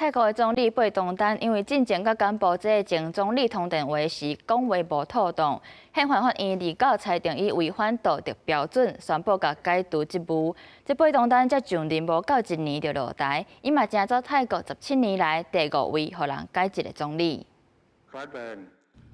泰國的總理貝東丹因為進前佮柬埔寨前總理通電話時講話無妥當，憲法法院二九裁定伊違反道德標準，宣布共解除職務。這貝東丹才上任無夠一年就落台，伊嘛成做泰國17年來第五位予人解職的總理。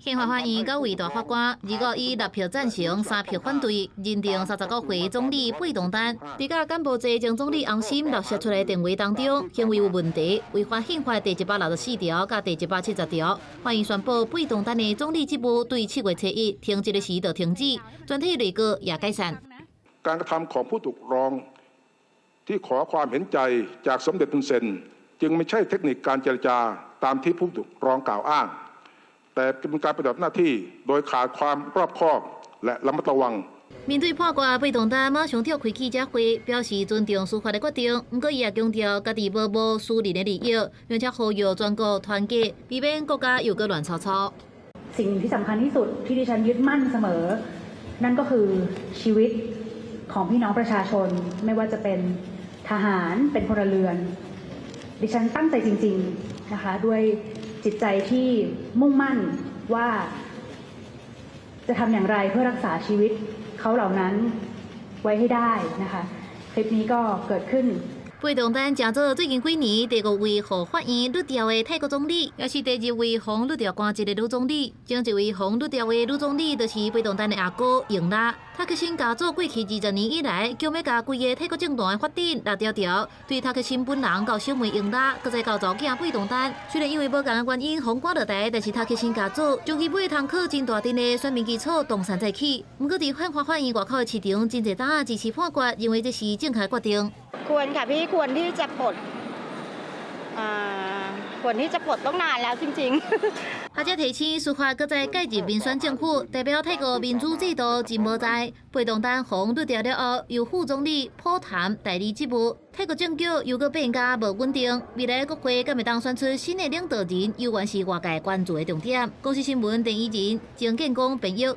憲法法院九位大法官二五以六票贊成、三票反對，認定30個歲總理貝東丹佇佮柬埔寨前總理洪森錄攝出來電話當中，行為有問題，違反憲法第164條佮第170條。法院宣布貝東丹的總理職務對7月初一停職的時就停止，全體內閣也解散。 การกระทำของผู้ถูกร้องที่ขอความเห็นใจจากสมเด็จฮุนเซนจึงไม่ใช่เทคนิคการเจรจาตามที่ผู้ถูกร้องกล่าวอ้างแต่เป็นการปฏิบัติหน้าที่โดยขาดความรอบคอบและระมัดระวัง 面對判決，貝東丹馬上召開記者會，表示尊重司法的決定。毋過，伊也強調家己無私人的利益，並且呼籲全國團結，避免國家又閣亂糟糟。 สิ่งที่สำคัญที่สุดที่ดิฉันยึดมั่นเสมอ นั่นก็คือชีวิตของพี่น้องประชาชนไม่ว่าจะเป็นทหารเป็นพลเรือน ดิฉันตั้งใจจริงๆนะคะด้วยจิตใจที่มุ่งมั่นว่าจะทำอย่างไรเพื่อรักษาชีวิตเขาเหล่านั้นไว้ให้ได้นะคะคลิปนี้ก็เกิดขึ้น 貝東丹成做最近幾年第五位予法院律調的泰國總理，也是第二位予律調官職的女總理。前一位予律調的女總理就是貝東丹的阿哥英拉。塔克辛家族過去20年以來，強欲共規个泰國政壇的發展拉牢牢。對塔克辛本人到小妹英拉，閣再到查某囝貝東丹，雖然因為無仝的原因予趕落台，但是塔克辛家族將彼尾通靠真大陣的選民基礎東山再起。毋過佇憲法法院外口的市場，真濟膽支持判決，認為這是正確決定。 ควรค่ะพี่ควรที่จะปลดควรที่จะปลดต้องนานแล้วจริงๆ 學者提醒，司法閣再介入民選政府，代表泰國民主制度真無在。貝東丹予律調了後，由副總理普譚代理職務。泰國政局又閣變加無穩定，未來國會敢會當選出新的領導人，猶原是外界關注的重點。公視新聞鄧以仁、鄭建功編譯。